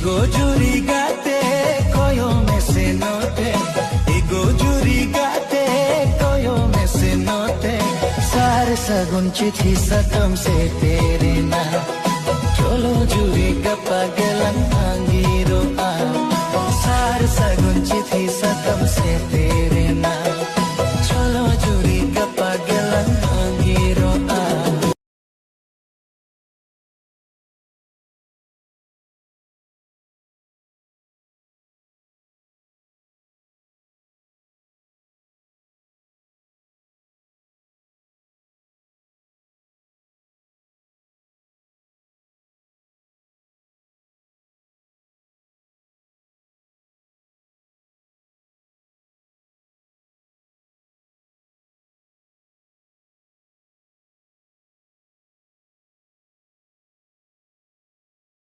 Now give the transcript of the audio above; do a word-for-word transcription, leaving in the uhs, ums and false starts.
ᱜᱚᱡᱩᱨᱤ ᱜᱟᱛᱮ ᱠᱚᱭᱚᱜ ᱢᱮᱥᱮ ᱱᱚᱛᱮ, ᱮ ᱜᱚᱡᱩᱨᱤ ᱜᱟᱛᱮ ᱠᱚᱭᱚᱜ ᱢᱮᱥᱮ ᱱᱚᱛᱮ᱾ ᱥᱟᱨ ᱥᱟᱹᱜᱩᱱ ᱪᱤᱴᱷᱤ ᱥᱟᱠᱟᱢ ᱥᱮᱴᱮᱨᱮᱱᱟ, ᱪᱚᱞᱚ ᱡᱩᱨᱤ ᱜᱟᱯᱟ ᱜᱮᱞᱟᱝ ᱟᱸᱜᱤᱨᱚᱜᱼᱟ᱾ ᱥᱟᱨ ᱥᱟᱹᱜᱩᱱ ᱪᱤᱴᱷᱤ ᱥᱟᱠᱟᱢ ᱥᱮᱴᱮᱨ